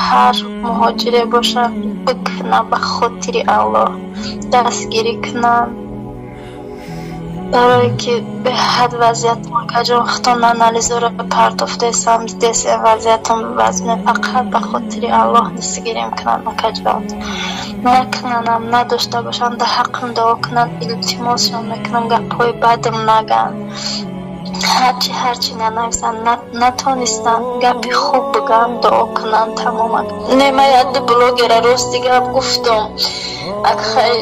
Ҳар муҳоҷире бошад, бикунад, ба хотири Аллоҳ дастгирӣ кунанд, барое ки беҳад вазъиятам, акаҷон, худтон анализҳоро партофтесам, дидесем, вазъиятам вазме. Фақат ба хотири Аллоҳ дастгирим кунанд, акаҷон. Накунанам, надошта бошанд, дар ҳаққам дуо кунанд, илтимосшон мекунам, гапҳои бадам нагӯянд, ҳарчи нанависанд, натонистанд гапи хуб бигӯянд, дуо кунанд, тамоман. Не, ман як-ду блогера рости гап гуфтам, хай,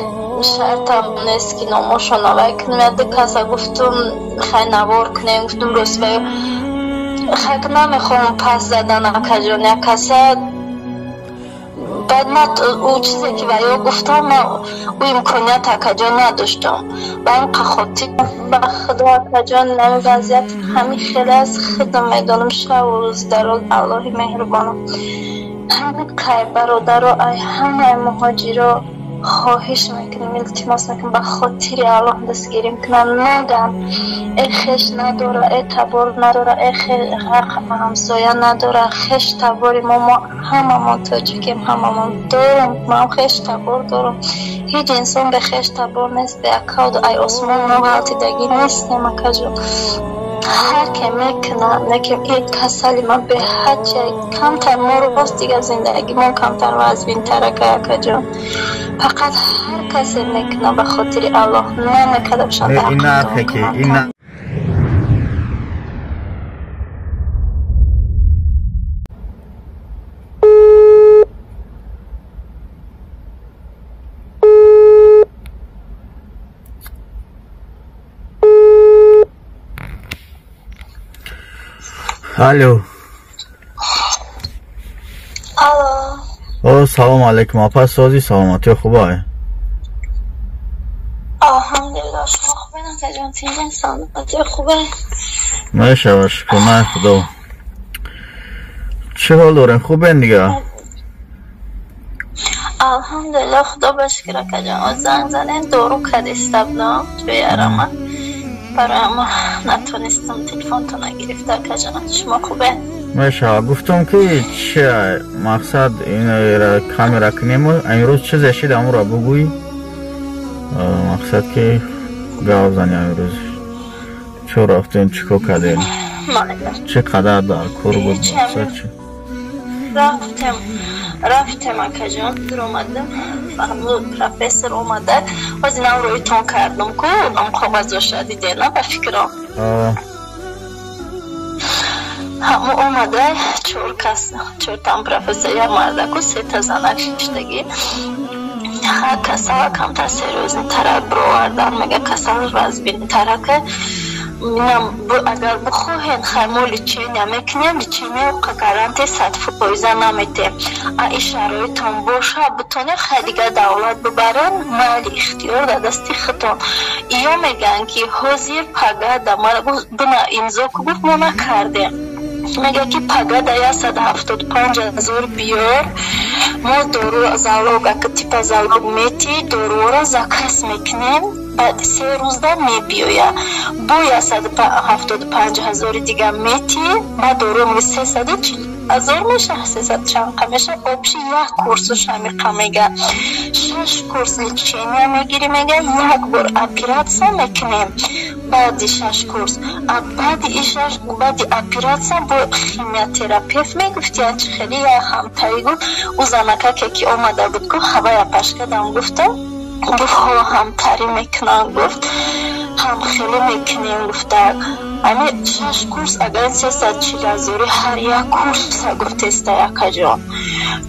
шартам нест, ки номошон авай кунем. Як-ду каса гуфтум, хай, навор кунем, гуфтум, рост хай, намехоҳам пас задан, акаҷон, як каса. Баъд ман ӯ чизе ки ба ё гуфтам, ман ӯ имконият, акаҷон, надоштам. Ба ин хотир, ба худо, акаҷон, ҳамин вазъият ҳамин хеле аст, худам медонам, шабу рӯз дар Аллоҳи меҳрубонам. Ҳамин қай бародаро, ай ҳамаи муҳоҷиро хоҳиш мекунем, илтимос мекунем, ба хотири Аллоҳ дастгирим кунанд, нагӯянд э хеш надора, э табор надора, э ҳамсоя надора. Хеш табори мо, мо ҳамамон тоҷикем, ҳамамон дорем. Ман хеш табор дорам, ҳеҷ инсон бе хеш табор нест, бе акауду ай осмон мо ғалтидагӣ нестем, акаҷон. Ҳар ке мекунад, лекин ин касали ман беҳад камтар, моро рост дигар зиндагимон камтар вазбинтар, акаҷон. Фақат ҳар касе мекунад, ба хотири Аллоҳ, намекарда бошад. Ин нархе ки ин Алло. Алло. О, салом алейкум, апа, сози, саломатӣ хубай? Алҳамдулиллоҳ, шумо хубен, акаҷон, тинҷен, саломатӣ хубе? Мешава, шукр на худо. Чӣ ҳол дорем, хубен дига? Алҳамдулиллоҳ, худо ба шукр, акаҷон. Оз занг задем, дору кадиста будам ҷои арама, барои ама натонистам телефонтона гирифта, акаҷон. Шумо хубен? Мешава. Гуфтам, ки чи мақсад инра камера кунему, имрӯз чизе шид, амуро бугӯй, мақсад ки гап зани, имрӯз чо рафтем, чӣ кор кардем, чӣ қадар дар кор буд, мақсад чи? Рафтем, акаҷон, дуромадем, профессор омада, ҳозир нам рӯйтон кардам ку, ам коғазоша дидена, ба фикрам. Ҳамо омада, чор кас, чортан профессор, як мардаку сета занак шиштагӣ. Касала камтар серьёзнитарак бировардан, мега, касал вазбинтарака. Минам агар бихоҳен, хай, мо лечения мекунем, лечения гарантия 100% наметем, а ин шароитон боша, бутонем, хай, дигар давлат бибарен, майли, ихтиёр дар дасти худтон. Иё мегӯянд, ки ҳозир пага дамара бина имзо ку, гуфт, мо накардем. Мега, ки пага да 175 000 биёр, мо дору залог, ака, типа залог мети, доруро заказ мекунем, баъди 3 рӯзда мебиёя, бо 175 000-и дига мети, ба дору 340 000 меша, сесад чанқа меша, общий як курсуш ҳамиқа. Мега, шаш курс лечения мегирӣ, мега, як бор оператсия мекунем баъди шаш курс, баъди шаш, баъди оператсия бо химиотерапевт мегуфти, чи хеле як ҳамтаи гуфт, ӯ занакаке ки омада буд ку, ҳавая пашкадам гуфтам, гуфт, ҳо, ҳамтарӣ мекунам, гуфт, ҳамхеле мекунем, гуфтак. Ами шаш курс агар 340 000-и ҳар як курса, гуфтеста, якаҷон,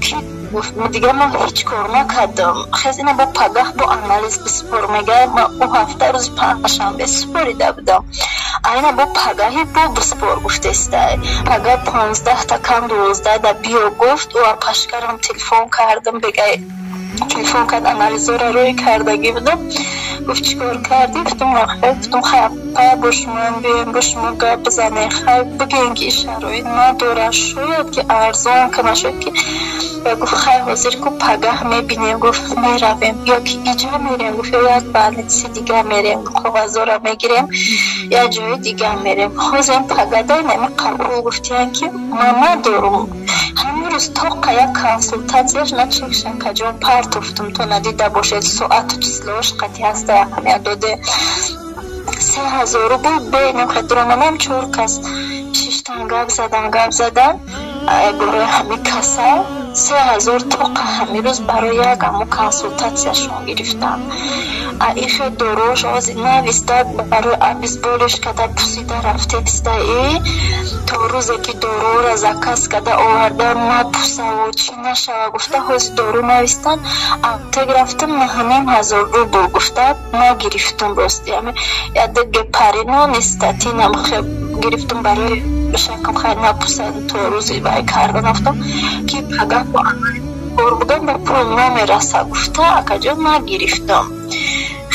ки гуфт, дигар ман ҳеҷ кор накардам. Хез ина бо пагаҳ бо анализ биспор, мега, ман ӯ ҳафта рӯзи панҷшанбе супорида будам, айна бо пагаҳи бо биспор, гуфтестай, пага 15-та кам 12 да биё, гуфт. Ӯ пашкарам телефон кардам, бегай телефон кард, анализора рӯй кардагӣ будам, гуфт, чӣ кор кардӣ? Гуфтам, хай, гуфтам, хай, апа, бо шумоам биёем, бо шумо гап бизанем, хай, бигӯем, ки шароит надорад, шояд ки арзон кана, шояд ки. Гуфт, хай, ҳозир ку, пагаҳ мебинем, гуфт, меравем, ё ки иҷо мерем, гуфт, ё як больница дига мерем, коғазора мегирем, як ҷои дига мерем. Ҳозир пагадай нами қабул, гуфтиян, ки ман надорум. Ҳамин Ҳамин рӯз тоқа як консултатсияш начекша каҷон партофтум, то надида бошед, соату числош қати ҳаста, аҳамият доде. 3000 рубл бенохатиронамам, чор кас шиштан, гап задан, гап задан бораи ҳамин касал. 3000 тоқа ҳамин рӯз барои як амо консултатсияшон гирифтам. А ихе дорош ози нависта, барои обезболиш када пусида рафтестаи, то рӯзе ки дорора заказ када оварда напусаву чӣ нашава гуфта, ҳози дору навистан. Аптек рафтам, 9500 рубл гуфта, нагирифтум. Рости, яда гепарино нистатинам гирифтум барои шакам, хайр напусад, то рӯзи вай карда нафтам, ки пага кор будам, ба пул намераса гуфта, акаҷон, нагирифтам.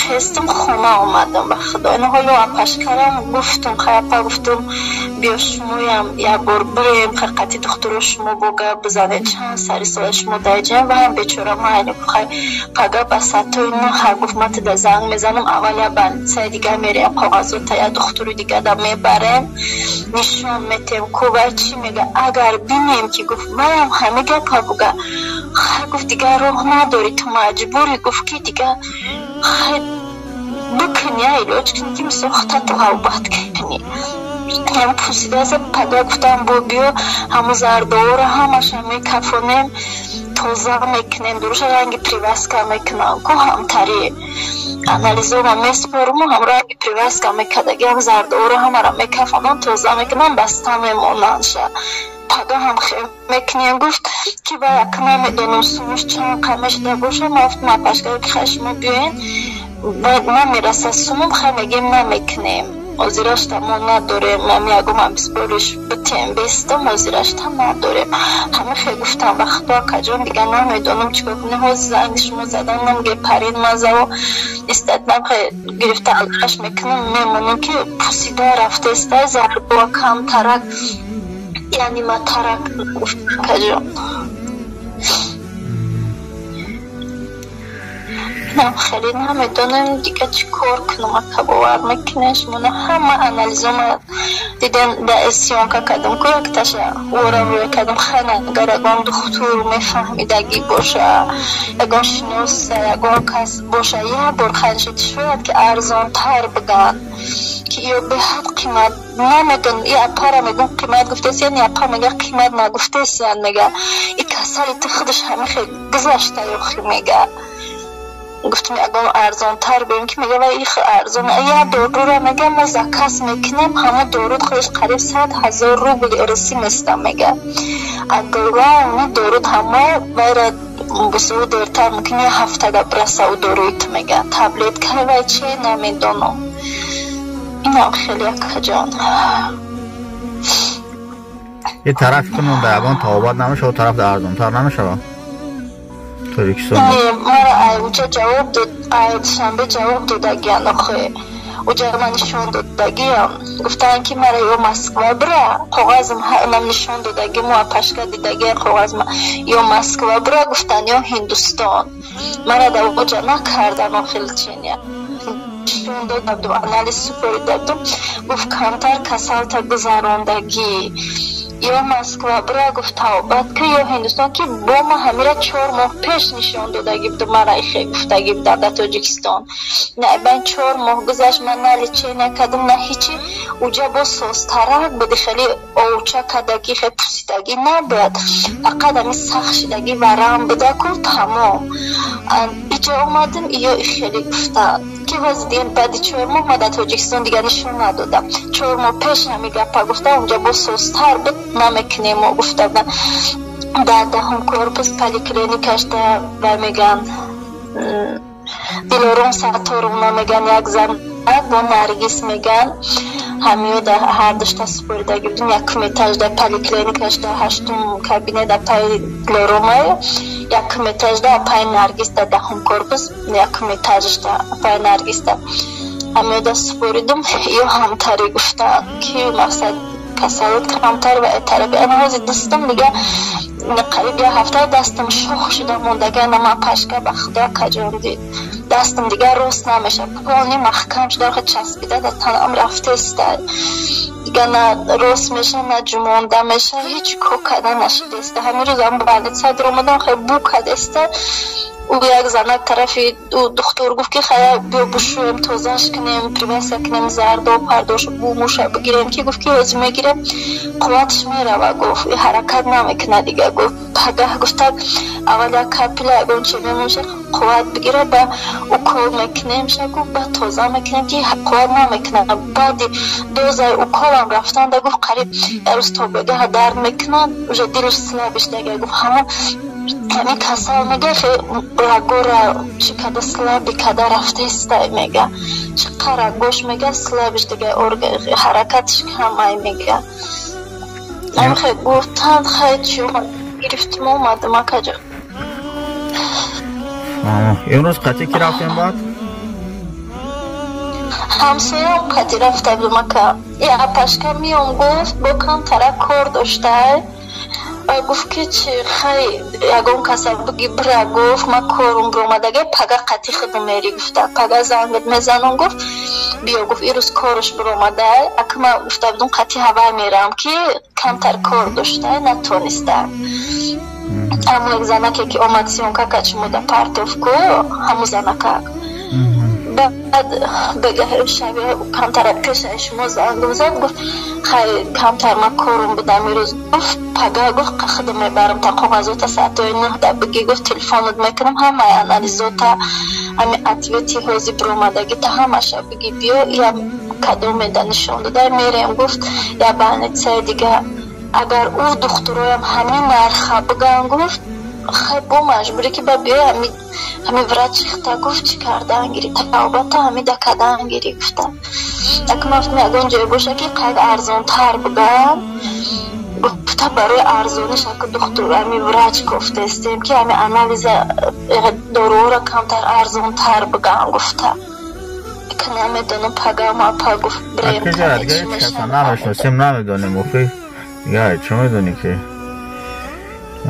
Хестум, хона омадам. Ба худо, ина ҳоло апашкарам гуфтум: хай, апа, гуфтум, биё шумоям як бор бирем, қати духтуро шумо бо гап бизанед, чанд сари сола шумо даҷам ва ҳам бечора майли. Хай, пага ба саатои нӯҳа, гуфт, ман тида занг мезанам, аввал я больницаи дига мерем, коғазота я духтури дига да мебарем, нишон метем ку вай чӣ мега. Агар бинем ки, гуфт, ваям ҳами гапа буга, хай, гуфт, дигар роҳ надорӣ, ту маҷбурӣ, гуфт, ки дига хай бикунӣ, я илоҷ кунӣ, ки мисол худату ғавбат кунӣ. Ҳам пусидаса пага гуфтам, бо биё, ҳаму зардоора ҳамаша мекафонем, тоза мекунем, дуруша ранги привязка мекунам ку, ҳамтари анализома меспоруму ҳам ранги привязка мекардаги, ҳам зардоора ҳамара мекафонам, тоза мекунам, баста мемонандша, пага ҳам хел мекунем. Гуфт ки ва як намедонам сумуш чанд қа мешуда боша. Ма гуфтам апашка, ки хай, шумо биёен, намераса сумум, хай мегем, намекунем, ҳозирашта мо надорем, мам ягом обезболиш битем бестам, ҳозирашта надорем. Ҳама хел гуфтам. Ба худо, акаҷон, дигар намедонам чӣ кор кунем. Ҳозир занги шумо задан, нам гепарин мазао истатнам хел гирифта алқаш мекунам, мемонам, ки пусида рафтеста зарбоа камтарак, яъне матарак, акаҷон. Нам хеле намедонем дига чӣ кор кунам, ака, бовар мекунед шумо, ҳама анализома дидем, да съёмка кардам ку, якташа ора рӯя кардам. Хайр, агар ягон духтур мефаҳмидагӣ боша, ягон шинос, ягон кас боша, як бор хайршид, шояд ки арзонтар биган, ки ё беҳад қимат, намедонам. И апара мегӯм, қимат гуфтесиян, и апа мега, қимат нагуфтесиян, мега, и касали ту худаш ҳамин хел гузашта ёхи, мега. Гуфтем, ягон арзонтар бем, ки мега, вай их арзон, я дорура, мега, мо заказ мекунем, ҳама дору худаш қариб 100 000 рубли русӣ места, мега. А главный дору ҳамо вайра бисёр дертар мумкин я ҳафтада бираса у доруи ту, мега, таблетка вай че намедонам. Инам хеле, акаҷон. Е тарафи кунун да ягон тавобат намешава, тараф да арзонтар намешава, Тоҷикистон? Мара уҷа ҷавоб дод, Душанбе ҷавоб додагиан охе. Уҷа ман нишон додагиам, гуфтанд, ки мара ё Москва бира, коғазм нам нишон додаги, мо апашка дидагия коғазма, ё Москва бира, гуфтанд, ё Ҳиндустон. Мара да уҷа накардан охе лечения. Нишон додабдум, анализ супоридабдум, гуфт, камтар касалта гузарондагӣ, ё Москва бира, гуфт, тавбат ки, ё Ҳиндустон, ки бо ма ҳамира 4 моҳ пеш нишон додагӣ будум, мара ихе гуфтагӣ будам дар Тоҷикистон. Баъд 4 моҳ гузашт, ман на лечения кардам, на ҳичи. Уҷа бо созтарак буди, хеле овча кардагӣ, хеле пусидагӣ набуд, фақат ами сахт шидагӣ, варам будаку, тамом. Иҷа омадам, ё хеле гуфтанд, ки ҳозир дига баъди 4 моҳ ма дар Тоҷикистон дига нишон надодам. 4 моҳ пеш ҳами гапа гуфтам, унҷа бо созтар буд, намекунем гуфта будам. Дар даҳум корпус поликлиникашда вай меган, Дилором Сатторовна меган, як зан бо Наргиз меган, ҳамиёда ҳардушта супоридагӣ будем. Якум этажда поликлиникашда, ҳаштум кабинет апай Дилоромай, якум этажда апай Наргиз, да даҳум корпус якум этажда апай Наргизда ҳамиёда супоридум. Ё ҳамтарӣ гуфтанд, ки мақсад касалот камтар ва тарафи. Ана ҳозир дастам дига қариб як ҳафта дастам шох шуда мондага. Ана ман пашка, ба худо, каҷон дид. Дастам дигар рост намеша, полни маҳкам шуда, часпида да танам рафтеста. Дигар на рост меша, на ҷумонда меша, ҳеҷ кор карда нашудеста. Ҳамин рӯз ам больница даромадам, хеле бу кардеста. Ӯ як занак тарафи духтур гуфт, ки хая биё бушӯем, тозаш кунем, привязка кунем, зардо пардош бумуша бигирем, ки гуфт, ки ҳозир мегирем, қувваташ мерава, гуфт, ҳаракат намекунад дига. Гуфт, пагаҳ гуфтак, аввал як капля ягон чи мемоша, қувват бигира, ба укол мекунем ша, гуфт, ба тоза мекунем, ки қувват намекунад. Баъди дозаи уколам рафтанда, гуфт, қариб як рӯз то бегаҳ дард мекунад, уже дилаш слабиш дага. Гуфт, ҳамон ҳамин касал, мега, рагора чӣ када слаби када рафтаистай, мега, чӣ рагош, мега, слабиш дига, ҳаракатиш камай, мега. Хе гуфтанд, хай чи гирифтим, омадам, акаҷо. Имрӯз қатӣ ки рафтем баъд? Ҳамсоям қатӣ рафта будам, ака. Апашка миём гуфт, бо камтара кор доштай. Гуфт, ки чи хай ягон каса биги бира, гуфт, ма корум биромадага, пага қатӣ худум мери, гуфта, пага зангат мезанам, гуфт, биё, гуфт, ирӯз кораш биромадай. Ака, ма гуфта будум, қатӣ ҳавай мерам, ки камтар кор доштай, натониста. Аммо як занаке, ки омад съёмка кард шумода партовку, ҳамун занакак. Баъд бегаҳи шаби камтар пешаи шумо зангам зад, гуфт, хай камтар ма корум будам ирӯз, гуфт, пага, гуфт, худам мебарам, та коғазота соатҳои 9 да биги, гуфт, телефонат мекунам, ҳамаи анализота, ҳами ответи ҳози биромадагӣ та ҳамаша биги, биё, я кадомеда нишон дода мерем, гуфт, я больницаи дига. Агар ӯ духтуроям ҳамин нарха биган, гуфт, хай бо маҷбурӣ, ки ба биёй ҳами врач ихта, гуфт, чӣ кардан гири, тавбата ҳамида кардан гири, гуфта. Ака, ма гуфтам, ягон ҷое боша, ки қайд арзонтар биган, гуфта, барои арзониш, ака, духтур, ҳами врач гуфтаистем, ки ҳами анализа, доруҳоро камтар арзонтар биган, гуфта. Намедонам, пага ма гуфт, бирем. Намешносем, намедонем, охи я чӣ медонӣ, ки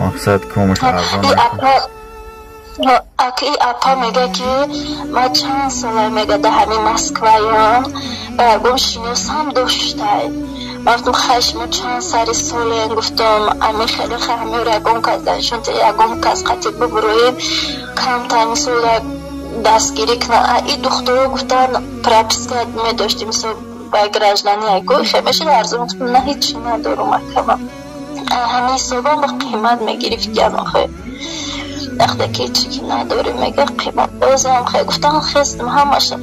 мақсад комаш арзон? Аки, апа мега, ки ма чанд сола, мега, да ҳамин Москваям, ба ягон шиносам доштай. Ма гуфтам, хай, шумо чанд сари солен, гуфтам, ами хеле хай ҳамиро ягон кас даншон, ягон кас қатӣ бубуроем, камтар мисол дастгирӣ кунад. И духтуро гуфтан, прописка медоштем, мисол ба граждани яго хе мешид арзон. Гуфтам, на, ҳечи надорум, акама. Ҳамин ҳисобам ба қимат мегирифтиям, охе вақте ки ҳечи ки надорем, мега, қимат бозам. Хе гуфтам, хестам, ҳамаша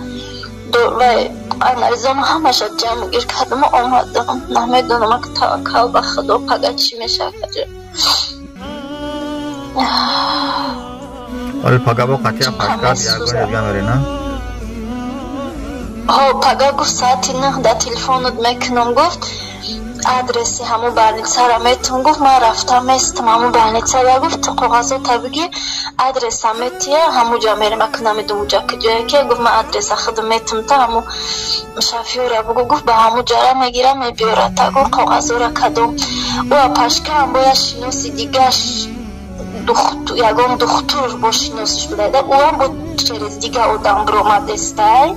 вай анализам ҳамаша ҷамъ гир кардам, омадам. Намедонам, ак, таваккал ба Худо, пага чӣ мешавад. Оли пага бо қатия пашкат ягон дига мери, на? Ҳо, пага, гуфт, соати 9 да телефонат мекунам, гуфт, адреси ҳамун больницаро метум, гуфт, ман рафтам местам ҳамун больницара, гуфт, коғазота биги, адреса метия, ҳамуҷа мерем. Ака, намедум уҷа куҷое, ки гуфт, ман адреса худам метум, та ҳамун шофёра бугу, гуфт, ба ҳамуҷара мегира, мебиёрад, та гуфт, коғазора кадом. Ӯ апашкаам бояд шиноси дигаш, ягон духтур бо шиносиш будада, ӯам бо через дига одам биромадестай.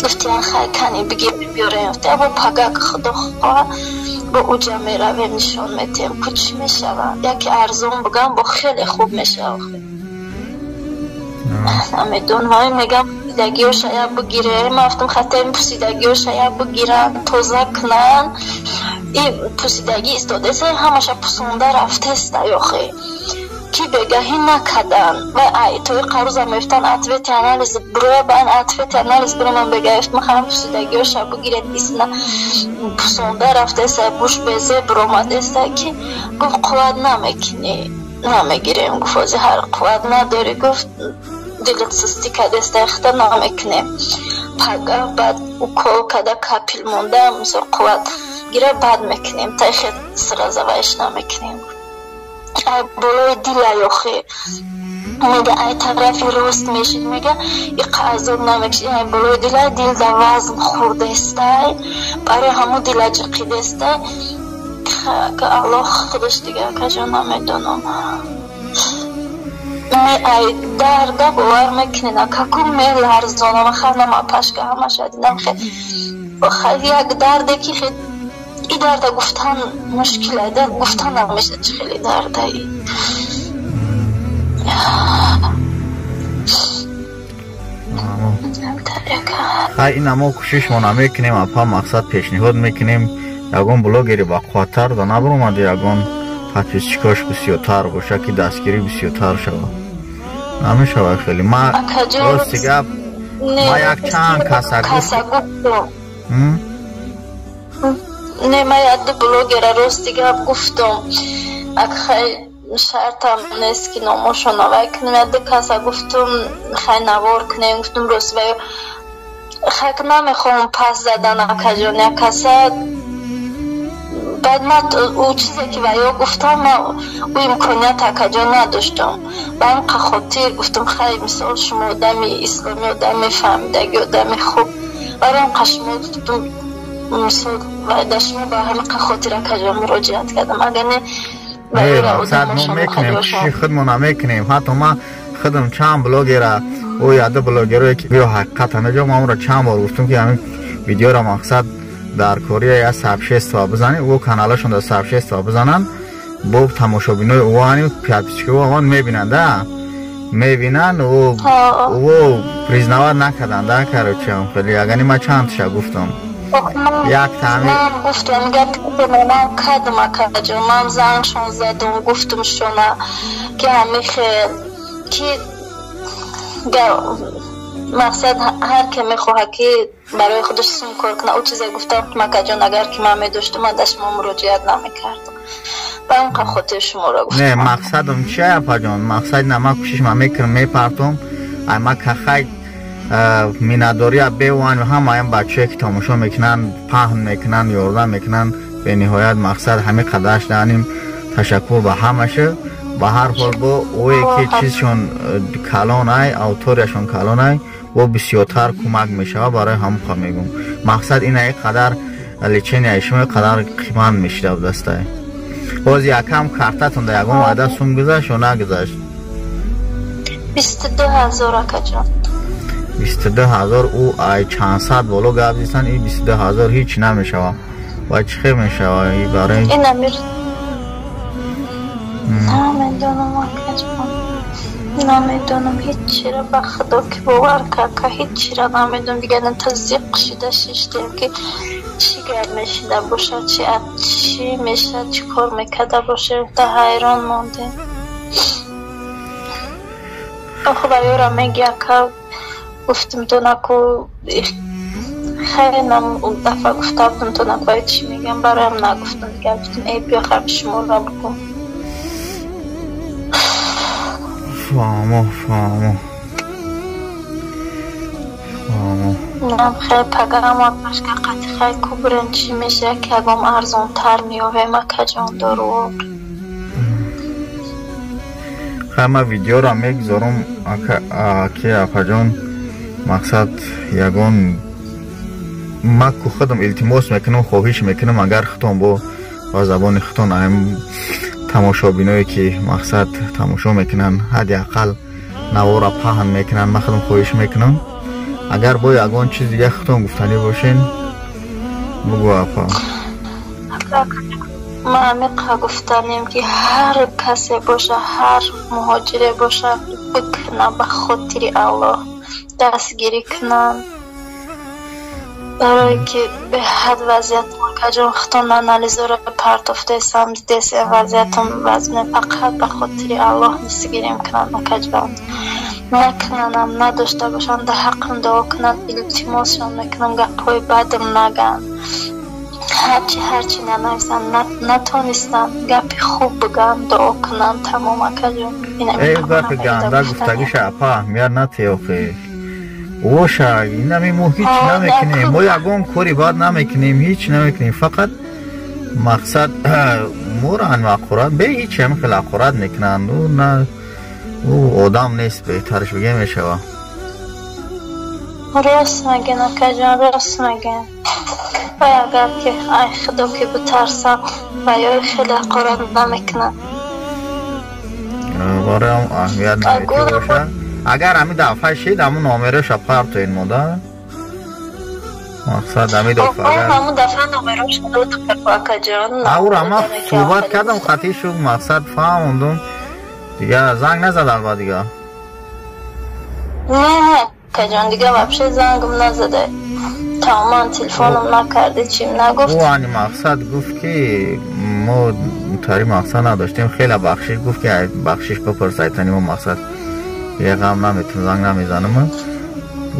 Гуфтиян, хай, кани биги, биёрем, гуфтия, бо пага, Худо хоҳа, бо уҷа меравем, нишон метиҳем, ку чӣ мешавад. Яке арзон бигам, бо хеле хуб мешавад. Намедонам, ҳамин мегам, пусидагиёша я бигирем. Ман гуфтам, хатаи пусидагиёша я бигиранд, тоза кунанд. И пусидагӣ истодаеста, ҳамаша пусонда рафтеста, ёхе ки бегаҳӣ накардан. Ва тои қаруза мефтан, ответи анализ бироя, баъд ответи анализ бироман, бегаҳ махам, пусидагиёша бигиред, исна пусонда рафтеста, буш безе биромадеста, ки гуфт, қувват намекунӣ, намегирем, гуфт, ози ҳар қувват надорӣ, гуфт, дилат сустӣ кардеста, ихта намекунем. Пага баъд укол када, капель монда, мисол қувват гира, баъд мекунем, та ихе сразу вайш намекунем. Ай болои дила, ёхе, мега, ай тарафи рост мешид, мега, иқа азоб намекшид. Ай болои дила, дил да вазн хӯрдестай, барои ҳамун дила ҷиқидестай. Аллоҳ худаш дига, акаҷон, намедонам. Ай дарда бовар мекунед, каку меларзонам, ханам апашка ҳамаша дидам, хел як дарде ки и дарда гуфтан мушкил, гуфтан намешад, чи хеле дардаи. Хай, ина мо кӯшишмона мекунем, апа, мақсад пешниҳод мекунем, ягон блогери бақувваттар да набаромади, ягон подписчикош бисёртар боша, ки дастгирӣ бисёртар шава. Намешава хеле. Ма рости гап, ма як чанд каса гуфтам. Не, ма як ду блогера рости гап гуфтам. Хай, шартам нест, ки номошон авай кунем. Як ду каса гуфтум, хай, навор кунем, гуфтум, рост вай хай намехоҳам пас задан, акаҷон, як каса. Баъд ман ӯ чизе ки ваё гуфтам, ман ӯ имконият, акаҷон, надоштам. Ба ҳамқа хотир гуфтам, хай, мисол, шумо одами исломӣ, одами фаҳмидаги, одами хуб, барои ҳамқа шумо гуфтум, мисол, дар шумо ба ҳамқа хотир, акаҷон, муроҷиат кардам, агар не Мақсад мо мекунем, кӯшиши худмона мекунем. Ҳатто ман худам чанд блогера, ӯ яду блогерое ки биё ҳақиқат ҳамеҷо, ман онро чанд бор гуфтам, ки ҳамин видеоро мақсад дар корея я сообщество бизанед, ӯ каналашон дар сообщество бизананд, бо тамошобинои ӯ, подписчики ӯ он мебинанд, да мебинанд, ӯ признавать накарданд, да, короче, хеле. Агар ман чанд таша гуфтам, як таъми Ман гуфтам, гап ман кардам, акаҷон, ман зангшон задум, гуфтум шона, ки ҳамихел ки мақсад ҳар ке мехоҳад, ки барои худаш сум кор кунад, ӯ чизе гуфтам, акаҷон, агар ки ман медоштам, ман дар шумо муроҷиат намекардам. Ба ҳамқа хотир шуморо гуфтам. Не, мақсадам чия, апаҷон, мақсад на, ман кӯшиш ман мекунам, мепартом, ай ма кахай миннатдория беван ҳамаям бачае, ки тамошо мекунанд, паҳн мекунанд, ёрдам мекунанд, бениҳоят мақсад ҳамин қадарш даним, ташаккур ба ҳамаша. Ба ҳар ҳол, бо ое ки чизшон калонай, аудиторияшон калонай, бо бисёртар кӯмак мешавад. Барои ҳамқа мегӯм, мақсад ина қадар леченияи шумо қадар қимат мешида дастай. Боз якам картатон да ягон ваъда сум гузашт ё нагузашт? 22 000, акаҷон. 22 000. Ӯ ай чанд сад боло гап зистан, и 22 000 ҳеҷ намешава. Ва чӣ хел мешава и барои Намедонам, акаҷон, намедонам ҳеччира. Ба худо ки бовар карка, ҳеччира намедонам. Дигар тазиқ шида шиштем, ки чӣ гап мешида бошад, чи чӣ мешад, чӣ кор мекарда бошем, та ҳайрон мондем. Охо, ба ёра меги, ака, гуфтим то наку хайр, дафъа гуфта будам, то наку чӣ мегам, бароям нагуфтам дигар, гуфтим, э, биё хаб шуморо бигӯм. Фаҳмо, фаҳмо, фаҳмо. Нам хел пагарам пашка қати хай кубрен, чӣ меша, ки ягом арзонтар меёвем, акаҷон, доруор. Хай, ман видеоро мегузорам, ки апаҷон, мақсад ягон ма ку худам илтимос мекунам, хоҳиш мекунам, агар худтон бо ба забони худтон ам тамошобиное, ки мақсад тамошо мекунанд, ҳадди ақал навора паҳн мекунанд, ман худам хоҳиш мекунам, агар бо ягон чиз дига худтон гуфтанӣ бошен, бугӯ, апа. Ман амиқа гуфтанем, ки ҳар касе боша, ҳар муҳоҷире боша, бикуна, ба хотири Аллоҳ дастгирӣ кунанд, барое ки беҳад вазъият, акаҷон, худтон анализоро партофтесам, дидесем, вазъиятон вазне. Фақат ба хотири Аллоҳ дастгирим кунанд, акаҷон. Накунанам, надошта бошанд, дар ҳаққам дуо кунанд, илтимосшон мекунам, гапҳои бадам нагӯянд, ҳарчи ҳарчи нанависанд, натонистанд, гапи хуб бигӯянд, дуо кунанд, тамом, акаҷон. Э, гапи ганда гуфтагиша, апа, аҳамият натиҳ охи. Оша, инами мо ҳеҷ намекунем, мо ягон кори бад намекунем, ҳеҷ намекунем, фақат мақсад моро ҳақорат бе ҳеҷ ҳами хел ҳақорат мекунанд. Ӯ на, ӯ одам нест, беҳтарш бигем мешава. Рост мегӯен, акаҷон, рост мегӯен. Вай агар ки ай худо ки битарсам, ва ёи хеле ҳақорат намекунад. Бароям аҳамият наметӣ боша. Агар ҳамин дафъа шид, ҳамун номероша партоин мода. Мақсад ҳамин дафъа агар ҳамун дафъа номероша додам акаҷон. Аура ман суҳбат кардам, хати шуд, мақсад фаҳмондум. Дига занг назад алба дига. Не, не, акаҷон, дига вообще зангам назада. Тамоман телефоном накарда, чим нагуфт. Ӯ ани мақсад гуфт ки мо тари мақсад надоштем, хеле бахшиш гуфт ки бахшиш бипурс айтани мо мақсад я ғам наметун занг намезанам.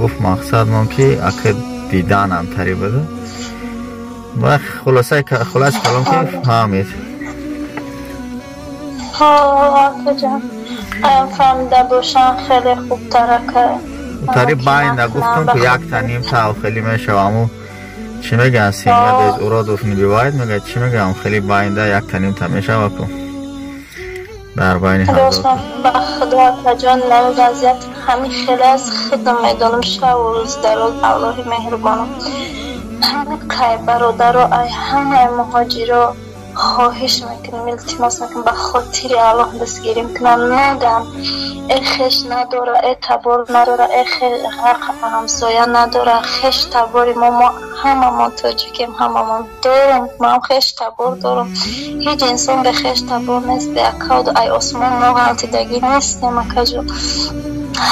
Гуфт мақсад мон ки ака диданам тари буда. Ба хулоса хулос калом ки фаҳмид. Ҳо, акаҷон, аям фаҳмида бошам хеле хубтар ака. Тари байнда гуфтум ки якта нимта хеле мешаваму чӣ мегӯянд семья без уродов не бывает мегӯяд чӣ мегӯям хеле байнда якта нимта мешава ку дар байни ҳазор. Ба худо акаҷон, нами вазъият ҳамин хеле аст, худам медонам шаву рӯз дароз Аллоҳи меҳрубонам. Ҳамин қай бародаро, ай ҳамаи муҳоҷиро хоҳиш мекунем, илтимос мекунем, ба хотири Аллоҳ дастгирим кунам. Нагам э хеш надора, э табор надора, э ҳамсоя надора, хеш табори мо ҳамамон тоҷикем, ҳамамон дорем, ман хеш табор дорам. Ҳеҷ инсон бе хеш табор нест, бе акауду ай осмон мо ғалтидагӣ нестем акаҷон.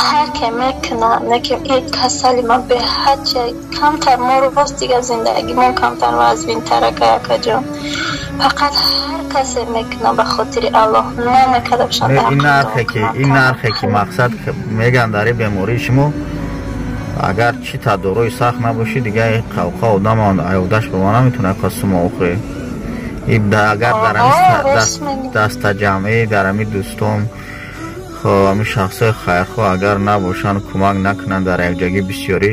Ҳар ке мекуна, неки и касали ман беҳад ча камтар мо рост дигар зиндагимон камтар вазвинтар ака акаҷон. Фақат ҳар касе мекуна ба хотири Аллоҳ, намекарда бошад. Ин нархе ки ин нархе ки мақсад мегӯянд дар бемории шумо агар чӣ тадорои сахт набошӣ, дига қавқа одам аёдаш ба ма наметавонад қасума охӯре. Агар дар ҳамин дастаҷамъӣ, дар ҳамин дӯстон, ҳамин шахсҳои хайрхоҳ агар набошанд, кӯмак накунанд дар якҷагӣ бисёрӣ,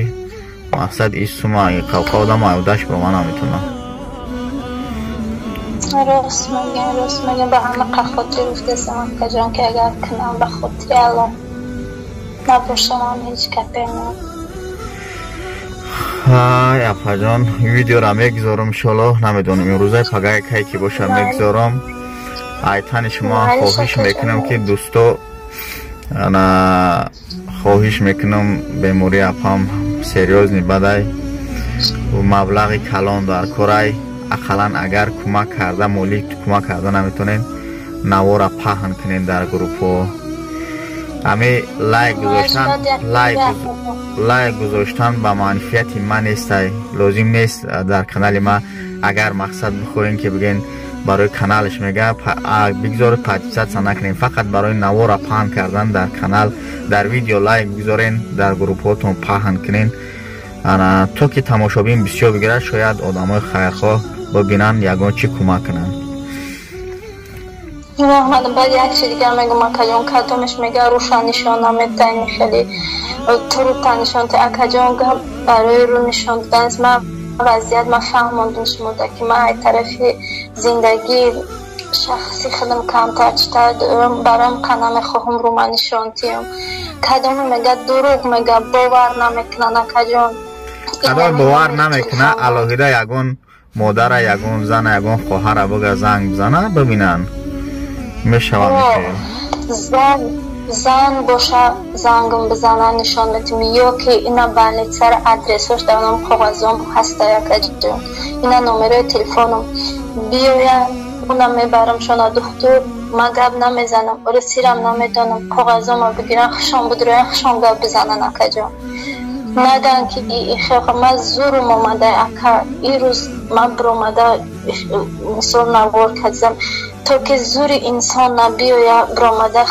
мақсад ин сума қавқа одам аёдаш ба ма наметавонад. Рост мегӯям, рост мегӯям, ба ҳама хотир гуфтасам акаҷон ки агар кунам ба хотири Аллоҳ набошам ҳам ҳеҷ гапе не. Ҳай апаҷон, видеора мегузорам иншоаллоҳ, намедонам имрӯзаи пагаи кай ки боша мегузорам. Айтани шумо хоҳиш мекунам ки дӯсто, ана хоҳиш мекунам бемории апам серьёзный бадай, маблағи калон дар корай, ақаллан агар кӯмак карда молӣ кӯмак карда наметонед, навора паҳн кунед дар группҳо. Ҳами лайк гузоштан, лайк гузоштан ба манфиати ман нестай, лозим нест дар канали ма. Агар мақсад бихоҳем ки бигӯен барои каналаш мега, бигзор подписаться накунем, фақат барои навора паҳн кардан дар канал, дар видео лайк бигзорен, дар группҳотон паҳн кунен, то ки тамошобин бисёр бигирад, шояд одамои хайрхоҳ бибинанд, ягон чӣ кӯмак кунанд. Раҳмат. Баъд як чи дигар мегӯм акаҷон, кадомеш мега руша нишон наметани, хеле турута нишон те акаҷон, гап барои рӯ нишон додан нест. Ман вазъият ман фаҳмондум шумода ки ман ай тарафи зиндагии шахси худам камтар читар дорам, бароям қа намехоҳам рӯ ман нишон диҳам. Кадоме мега дурӯғ мега, бовар намекунанд акаҷон. Кадом бовар намекуна, алоҳида ягон модара, ягон зана, ягон хоҳара бога занг бизана, бибинанд мешавад. Зан боша зангам бизана, нишон медиҳем, ё ки ина больницара адресош дар ном коғазом ҳаста акаҷон, ина номерои телефоном, биёянд уна мебарамшона духтур. Ман гап намезанам, оре сирам намедонам, коғазома бигиран, хушон бидроян, хушон гап бизанан акаҷон. Наган ки ман зурум омада ака, ирӯз ман биромада мисол навор кардам, то ки зури инсон набиёя биромада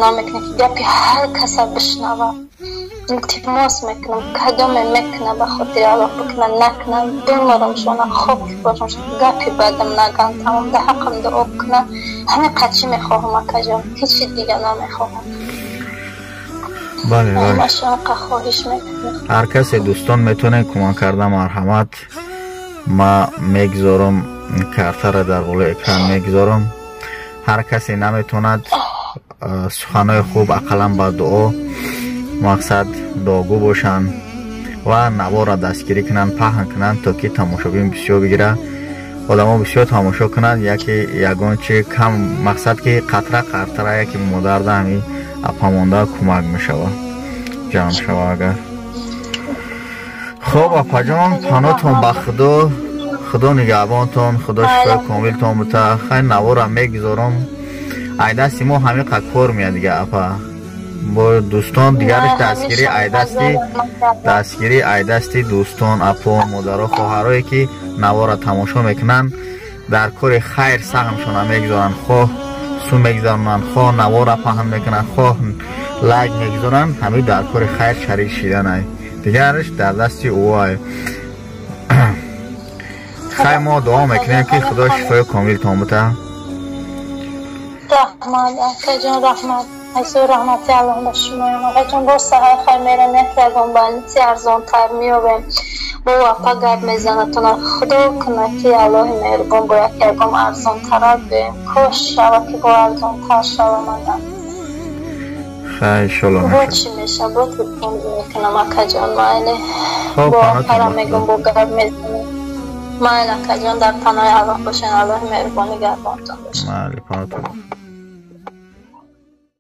намекунад ки гапи ҳар каса бишнава. Илтимос мекунам, кадоме мекуна ба хотири Аллоҳ бикуна, накуна биморам шона, хок бошам, гапи бадам наган, тамом дар ҳаққам дуо куна. Ҳамин қад чӣ мехоҳам акаҷон, ҳеҷ чи дига намехоҳам. Бале, бале. Хоҳиш мекунам. Ҳар касе дӯстон метавонед кӯмак карда, марҳамат. Ма мегузорам картара дар болои экран мегузорам. Ҳар касе наметавонад суханҳои хуб, ақаллан ба дуо мақсад дуогӯ бошанд ва навора дастгирӣ кунанд, паҳн кунанд, то ки тамошобин бисёр бигирад. Одамо бисёр тамошо кунанд, яке ягон чи кам мақсад ки қатра қатра яке модарда ҳами апамонда кӯмак мешавад, ҷамъ шава агар. Хоб, апаҷон, панотон ба Худо, Худо нигаҳбонтон, Худо шифои комилтон бута. Хай, навора мегузорам, ай дасти мо ҳамиқа кор меяд дига, апа. Бо дӯстон дигараш дастгирӣ, ай дасти дастгирӣ, ай дасти дӯстон, апо, модаро, хоҳарое ки навора тамошо мекунанд, дар кори хайр саҳмшона мегузоранд, хоҳ су мегузаронанд, хоҳ навора паҳн мекунанд, хоҳ лайк мегузоранд, ҳамин дар кори хайр шарик шиданай, дигараш дар дасти ӯай. Хай, мо дуо мекунем, ки Худо шифои комилтон бута. Раҳмат, акаҷон, раҳмат. Айсо раҳмати Аллоҳ ба шумоям, акаҷон. Боз саҳар хай мерам, як ягон больница и арзонтар меёбем, бо апа гап мезанатона. Худо куна, ки Аллоҳи меҳрубон бо як ягон арзонтара биёем. Кош шава, ки бо арзонтар шава мадам. Хай, иншолло. Бо чӣ меша, бо телефон мекунам, акаҷон, майли, бо апара мегум, бо гап мезанам. Майли, акаҷон, дар паноҳи Аллоҳ бошен, Аллоҳи меҳрубон нигаҳбонтон бошад. Майли, паноҳтон.